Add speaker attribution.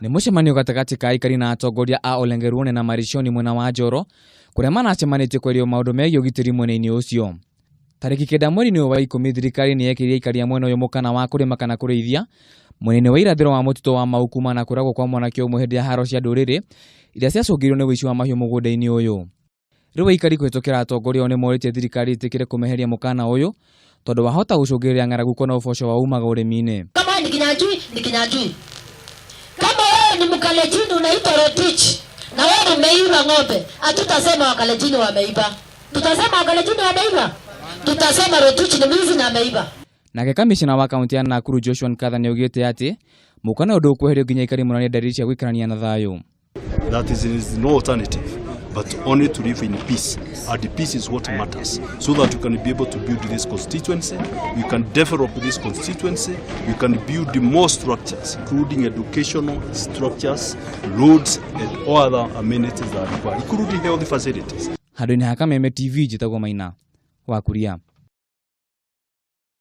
Speaker 1: Nĩ mũcemanio gatagatĩ ka aikari na atongoria a Olengeruone na Marishoni mwena wa Njoro kũrĩa maracemanĩtie kwaria maũndũ megiĩ ũgitĩri mwena-inĩ ũcio. Tarĩki 9 mweri-inĩ ũyũ wa 10 thirikari nĩ yekĩrire aikari a mwena ũyũ mũkana wa kũrĩma kana kũrĩithia mwena-inĩ wa irathĩro wa mũtitũ wa Mau kumana na kũragwo kwa mwanake ũmwe hĩndĩ ya haro cia ndũrĩrĩ iria ciacũngĩrĩirio nĩ ũici wa mahiũ mũgũnda-inĩ ũyũ. Rĩu aikari kũhĩtũkĩra atongoria ao nĩmorĩtie thirikari ĩtĩkĩre kũmeheria mũkana ũyũ tondũ wahota gũcũngĩrĩria ng'aragu kuona ũboco wao umaga ũrĩmi-inĩ.
Speaker 2: Kama ni Kinyanjui, ni Kinyanjui. Kama wewe ni Mkalenjin unaitwa Rotich na wewe umeiba ng'ombe, hatutasema Wakalenjin wameiba. Tutasema Wakalenjin wameiba? Tutasema Rotich ni mwizi na ameiba.
Speaker 1: Nake kamishina wa kaunti ya Nakuru Joshua Nkatha nĩaugĩte atĩ mũkana ũyũ ndũkweherio nginya aikari monanie ndariri cia gũikarania na thayũ.
Speaker 3: That is, there is no alternative but only to live in peace. And the peace is what matters, so that we can be able to build this constituency, we can develop this constituency, we can build more structures, including educational structures, roads, and all other amenities that are required, including health facilities.
Speaker 1: Handũ-inĩ ha Kameme TV, njĩtagwo Maina wa Kuria.